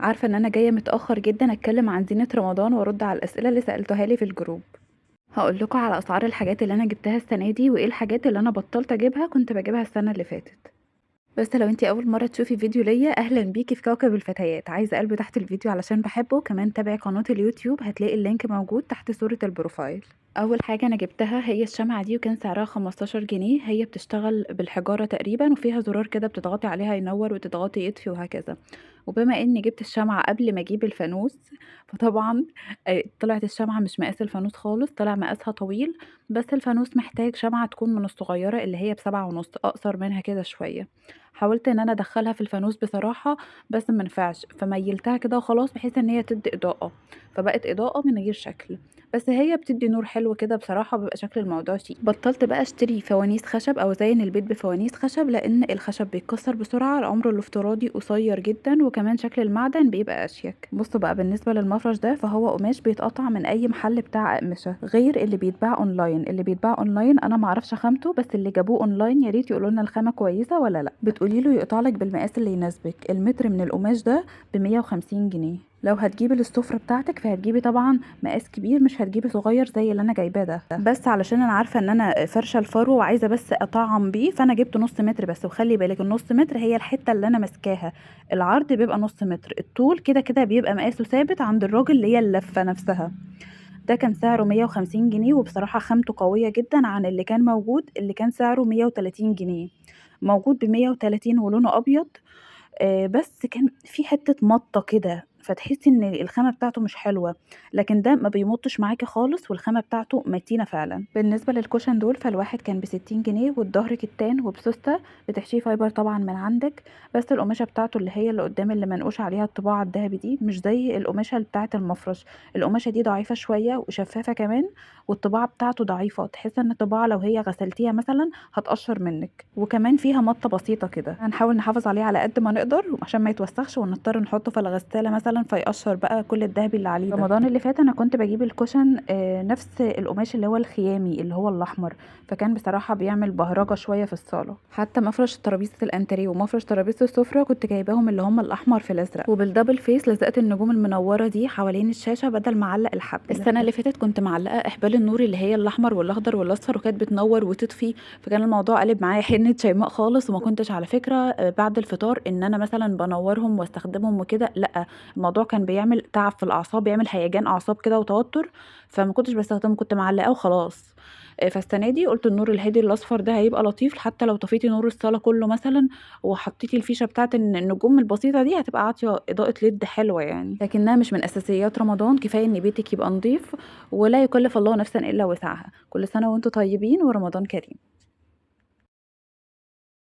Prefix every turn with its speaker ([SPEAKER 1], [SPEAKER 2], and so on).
[SPEAKER 1] عارفة ان انا جاية متأخر جدا اتكلم عن زينة رمضان وارد على الاسئلة اللي سألتوها لي في ال group. هقول لكم على اسعار الحاجات اللي انا جبتها السنة دي وايه الحاجات اللي انا بطلت اجيبها كنت بجيبها السنة اللي فاتت. بس لو انتي اول مرة تشوفي فيديو ليا، اهلا بيكي في كوكب الفتيات. عايزة قلب تحت الفيديو علشان بحبه. كمان تابعي قناة اليوتيوب، هتلاقي ال link موجود تحت صورة ال profile. اول حاجة انا جبتها هي الشمعة دي، وكان سعرها 15 جنيه. هي بتشتغل بالحجارة تقريبا، وفيها زرار كده بتضغطي عليها ينور وتضغطي يطفي وهكذا. وبما اني جبت الشمعة قبل ما اجيب الفانوس، فطبعا طلعت الشمعة مش مقاس الفانوس خالص، طلع مقاسها طويل، بس الفانوس محتاج شمعة تكون من الصغيرة اللي هي ب7.5، اقصر منها كده شوية. حاولت ان انا ادخلها في الفانوس بصراحة بس ما نفعش، فميلتها كده وخلاص بحيث ان هي تدي اضاءة، فبقت اضاءة من غير شكل، بس هي بتدي نور حلو كده بصراحة، بيبقى شكل الموضوع شيك. بطلت بقى اشتري فوانيس خشب او ازين البيت بفوانيس خشب، لان الخشب بيتكسر بسرعة، العمر الافتراضي قصير جدا، وكمان شكل المعدن بيبقى اشيك. بصوا بقى بالنسبة للمفرش ده، فهو قماش بيتقطع من اي محل بتاع اقمشة غير اللي بيتباع اونلاين. اللي بيتباع اونلاين انا معرفش خامته، بس اللي جابوه اونلاين يا ريت يقولوا لنا الخامة كويسة ولا لا. بتقولي له يقطع لك بالمقاس اللي يناسبك. المتر من القماش ده ب150 جنيه. لو هتجيبي للسفرة بتاعتك فهتجيبي طبعا مقاس كبير، مش هتجيبي صغير زي اللي انا جايباه ده، بس علشان انا عارفه ان انا فرشه الفرو وعايزه بس اطعم بيه، فانا جبت نص متر بس. وخلي بالك النص متر هي الحتة اللي انا ماسكاها، العرض بيبقى نص متر، الطول كده كده بيبقى مقاسه ثابت عند الراجل اللي هي اللفة نفسها. ده كان سعره 150 جنيه، وبصراحة خامته قوية جدا عن اللي كان موجود، اللي كان سعره 130 جنيه. موجود ب130 ولونه ابيض، بس كان في حتة مطة كده، فتحسي ان الخامة بتاعته مش حلوة، لكن ده ما بيمطش معاكي خالص، والخامة بتاعته متينة فعلا. بالنسبة لل cushion دول فالواحد كان ب60 جنيه، والظهر كتان وبسوستة بتحشيه fiber طبعا من عندك، بس القماشة بتاعته اللي هي اللي قدام اللي منقوش عليها الطباعة الذهبي دي مش زي القماشة اللي بتاعت المفرش. القماشة دي ضعيفة شوية وشفافة كمان، والطباعة بتاعته ضعيفة، تحس ان الطباعة لو هي غسلتيها مثلا هتقشر منك، وكمان فيها مطة بسيطة كده. هنحاول نحافظ عليه على قد ما نقدر عشان ما يتوسخش ونضطر نحطه في الغسالة مثلا فيقشر بقى كل الذهبي اللي عليه ده. رمضان اللي فات انا كنت بجيب ال cushion نفس القماش اللي هو الخيامي اللي هو الاحمر، فكان بصراحة بيعمل بهرجة شوية في الصاله. حتى مفرش ترابيزة الانتريه ومفرش ترابيزة السفرة كنت جايباهم اللي هم الاحمر في الازرق، وبال double face لزقت النجوم المنورة دي حوالين الشاشة بدل ما اعلق الحبل. السنة اللي فاتت كنت معلقه احبال النور اللي هي الاحمر والاخضر والاصفر، وكانت بتنور وتطفي، فكان الموضوع قلب معايا حنة شيماء خالص. وما كنتش على فكرة بعد الفطار ان انا مثلا بنورهم واستخدمهم وكده، لا الموضوع كان بيعمل تعب في الاعصاب، بيعمل هيجان اعصاب كده وتوتر، فما كنتش بستخدمه، كنت معلقاه وخلاص. فالسنة دي قلت النور الهادي الاصفر ده هيبقى لطيف، حتى لو طفيتي نور الصاله كله مثلا وحطيتي الفيشه بتاعه النجوم البسيطة دي هتبقى عاطيه اضاءه LED حلوة يعني، لكنها مش من اساسيات رمضان. كفاية ان بيتك يبقى نظيف، ولا يكلف الله نفسا الا وسعها. كل سنة وانتم طيبين ورمضان كريم.